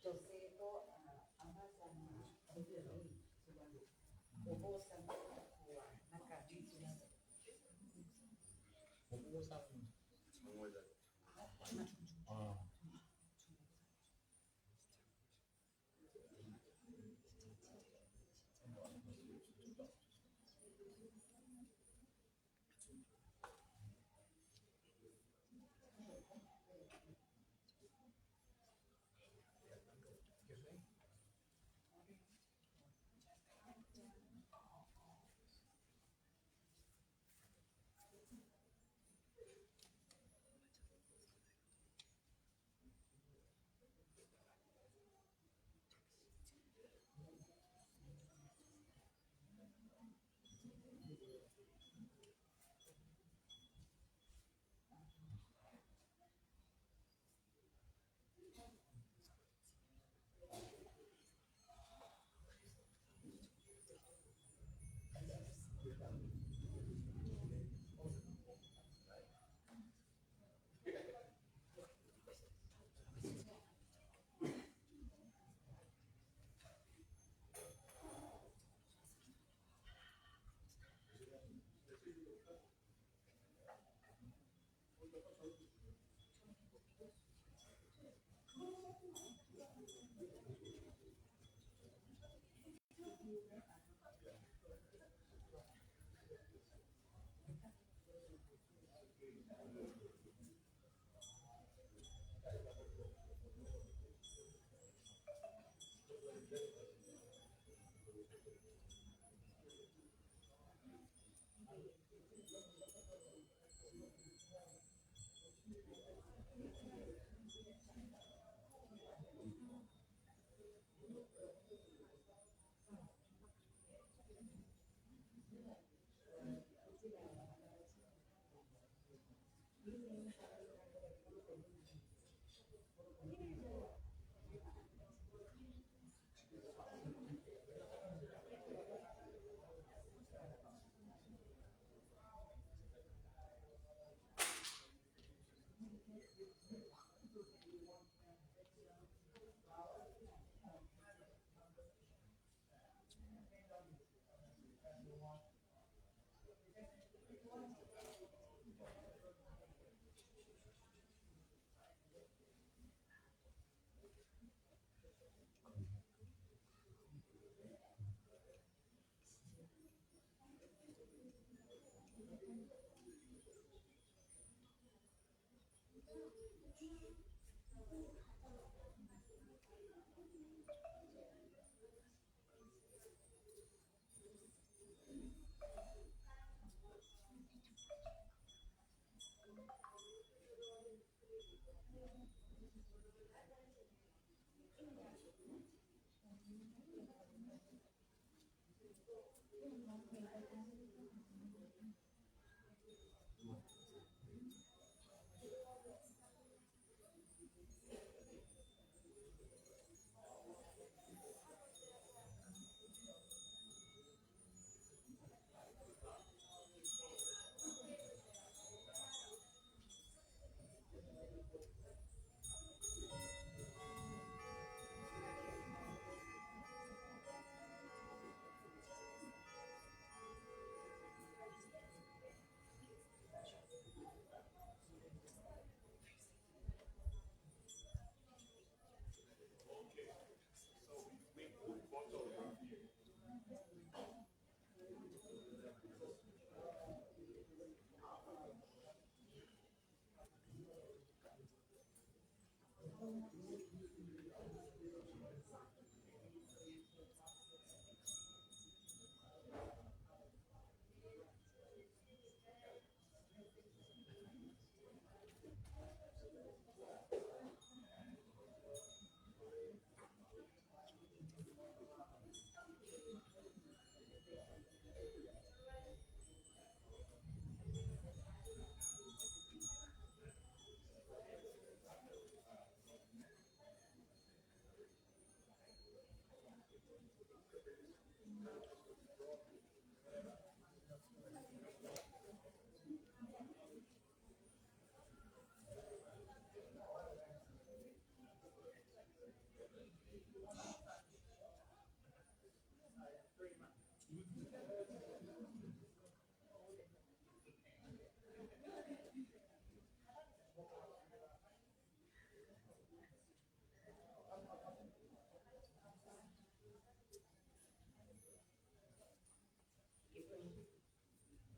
José to, ah, ama sama, obo sama, nakadi, obo sama. Ah.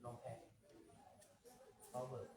ลองแพ้ power.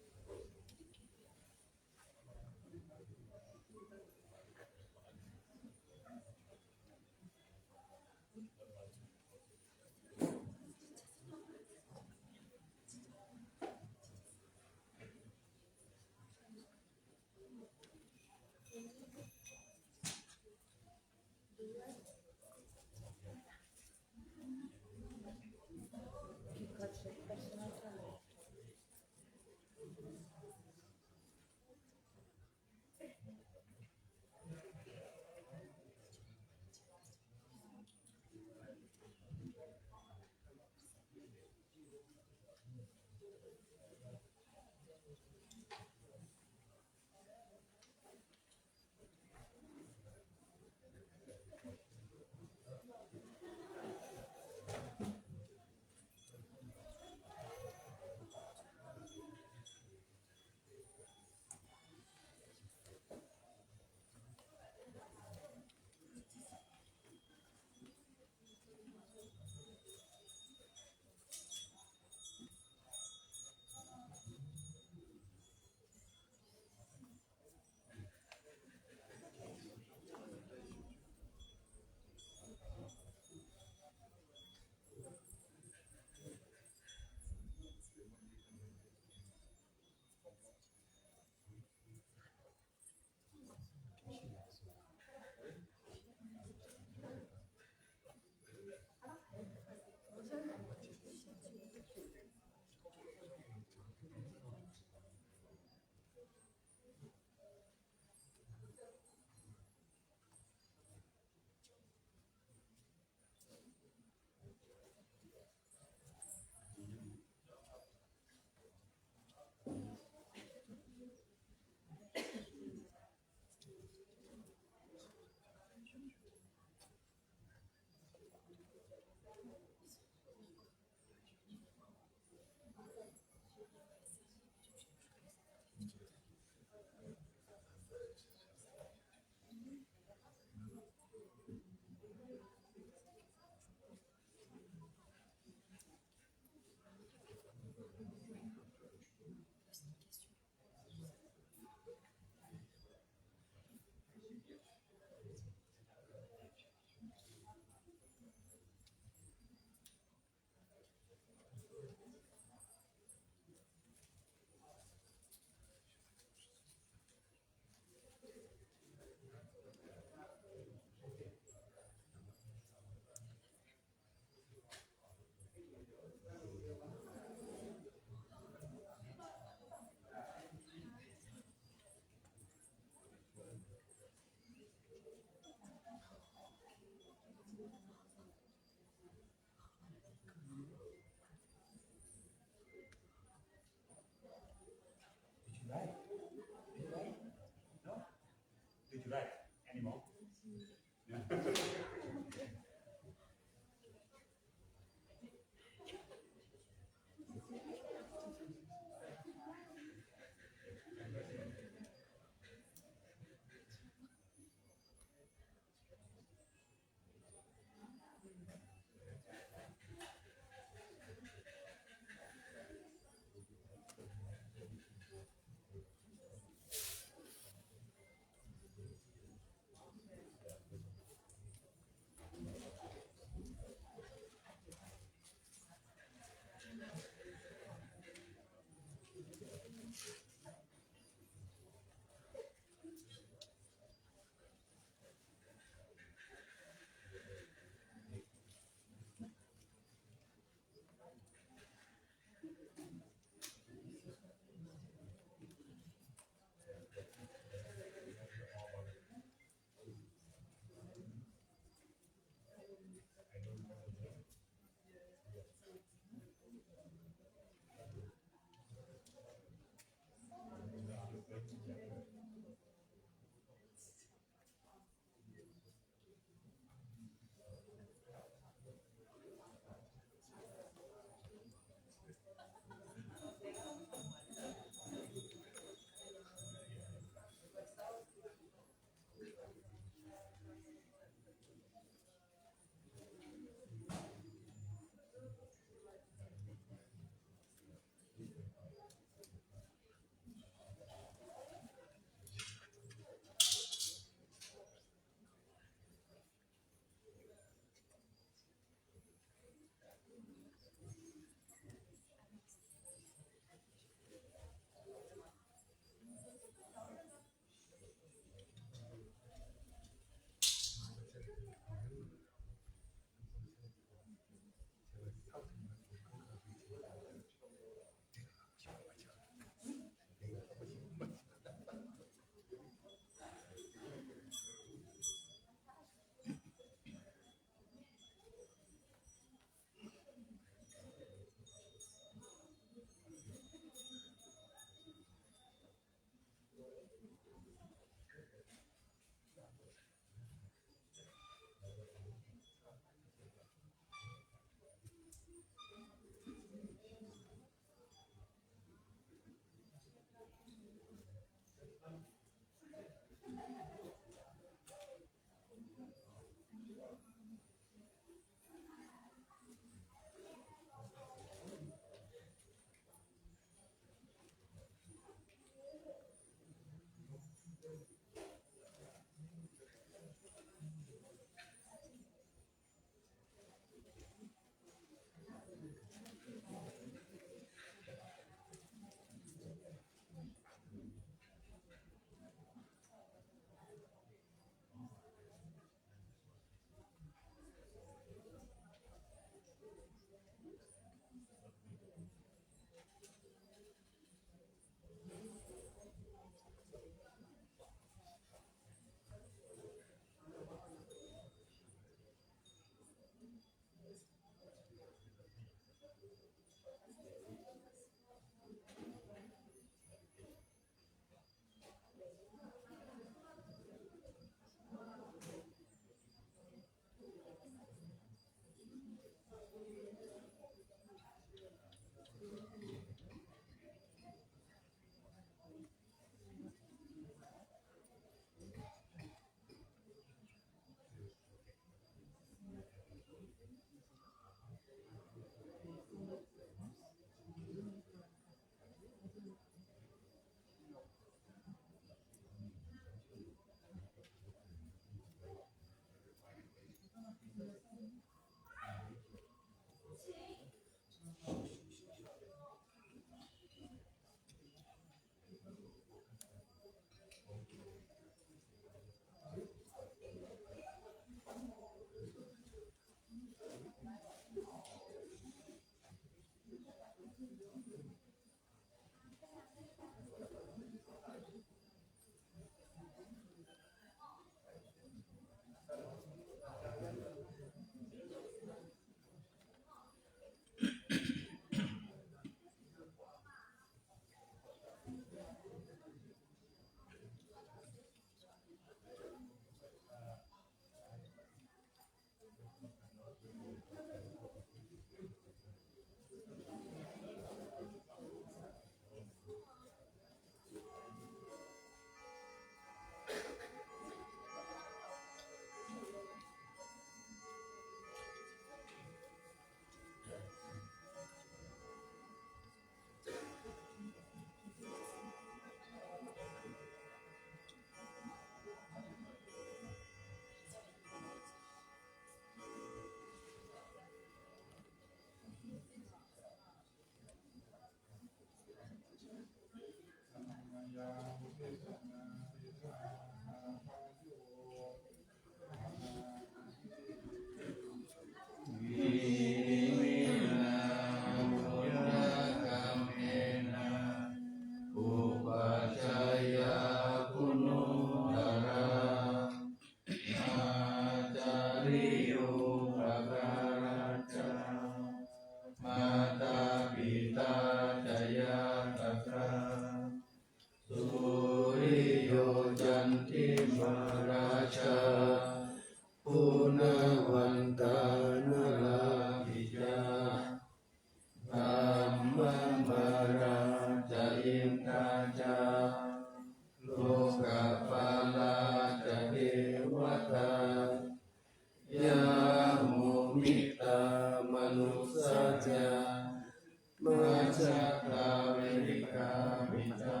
majjhattā verikāmi ca,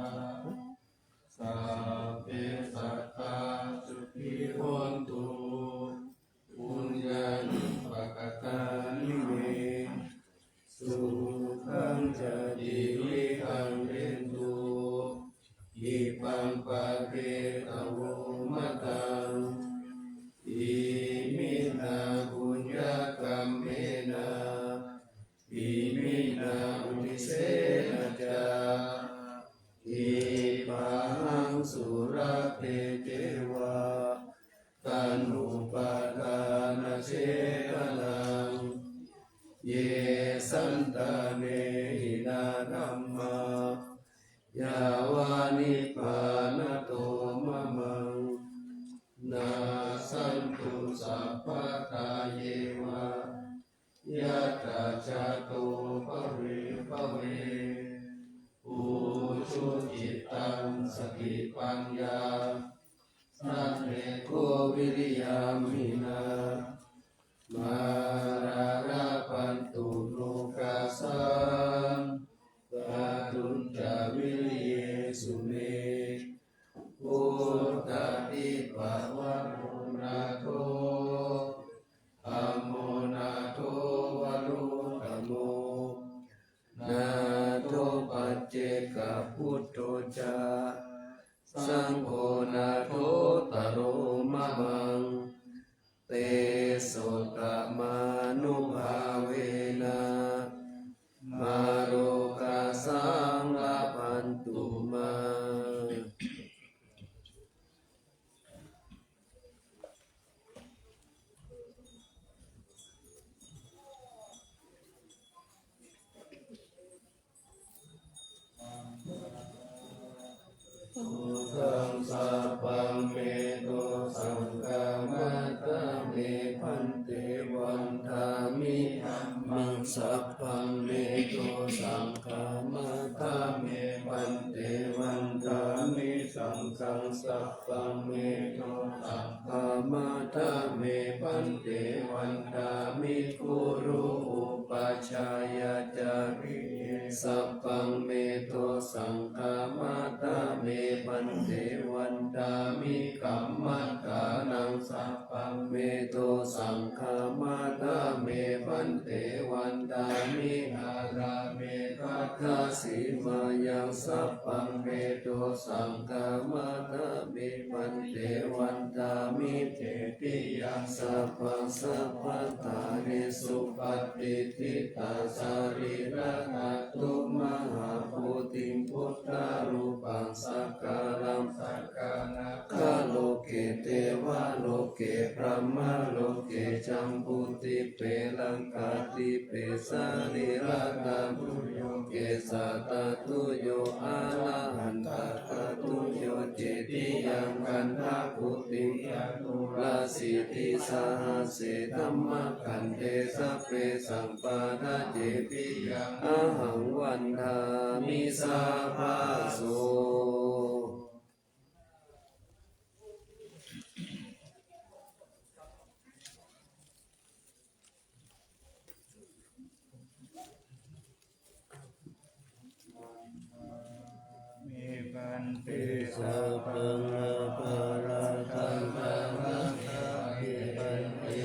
sabbe sattā sukhī hontu, puññāni pakatāni me, sukhañca tividhaṃ dentu, khippaṃ pāpetha vomataṃ. Iminā puññakammena, iminā uddisena ca, khippāhaṃ sulabhe ceva, taṇhupādānachedanaṃ. Ye santāne hinā dhammā, yāva nibbānato mamaṃ, nassantu sabbadā yeva, yattha jāto bhave bhave. Ujucittaṃ satipaññā, sallekho viriyamhinā, mārā labhantu nokāsaṃ, kātuñca viriyesu me. Buddhādhipavaro nātho, dhammo nātho varuttamo, nātho paccekabuddho ca, saṅgho nāthottaro mamaṃ. Tesottamānubhāvena, mārokāsaṃ labhantu mā. Dosaṃ sabbaṃ me dosaṃ khamatha me bhante, vandāmi dhammaṃ sabbaṃ me dosaṃ khamatha me bhante, vandāmi saṅghaṃ sabbaṃ me dosaṃ khamatha me bhante, vandāmi guru upajjhāyācariye sabbaṃ me dosaṃ khamatha me bhante, vandāmi kammaṭṭhānaṃ sabbaṃ me dosaṃ khamatha me bhante, vandāmi ārāme ṭhānaṃ sīmāyaṃ sabbaṃ me dosaṃ khamatha me bhante, vandāmi cetiyaṃ sabbaṃ sabbaṭṭhānesu patiṭṭhitā sarīradhātu mahābodhiṃ buddharūpaṃ sakalaṃ sakkā nāgaloke devaloke brahmaloke jambudīpe laṅkādīpe sarīradhātuyo kesādhātuyo arahantāgātuyo cetiyaṃ gandhakuṭiṃ caturāsītisahase dhammakkhandhe sabbesaṃ padakkhiṇe cetiyaṃ ahaṃ vandāmi sabbaso. Me bhante sabbaṃ aparādhaṃ khamatha me bhante.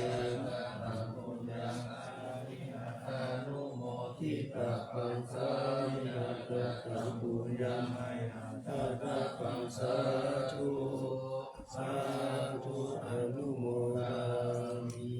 Anumoditabbaṃ sārīrikadaṃ puññaṃ mayhaṃ dātabbaṃ sādhu sādhu anumodāmi.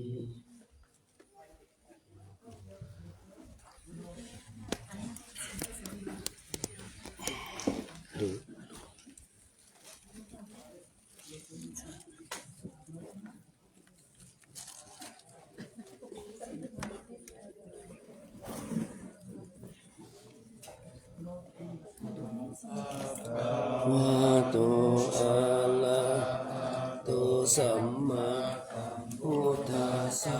Bhagavato arahato sammāsambuddhassa.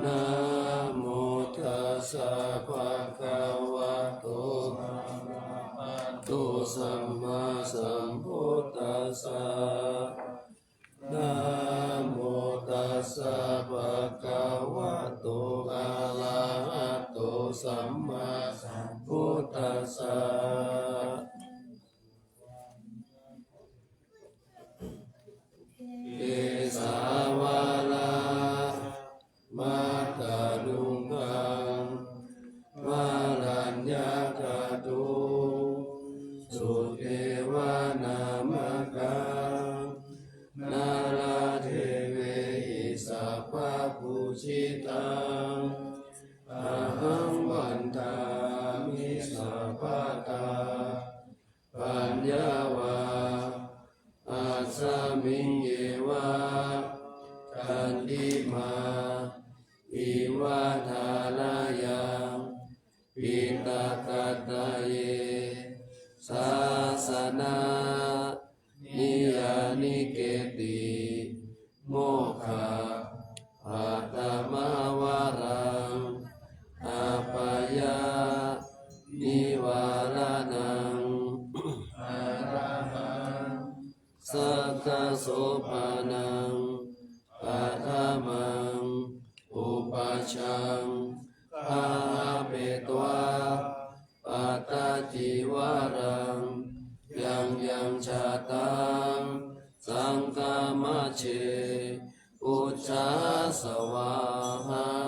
Namo tassa bhagavato arahato sammāsambuddhassa. Namo tassa bhagavato arahato sammāsambuddhassa. Kesāvalāhakaṃ mātuluggaṃ varaññāgatuṃ sudevanāmakam nāradevehi sabbapūjitaṃ ahaṃ vandāmi sabbadā. Paññā va asmiṃ yeva candimā iva thārāya piṭakattaye sāsana niyanike ti mokkhapathama varaṃ apāya nivāraṇaṃ arahaṃ sakkasopanam paṭhamaṃ upajjhaṃ gahapetvā pattacīvaram yaṃ yaṃ jātaṃ saṅghamajjhe pūjā svāhā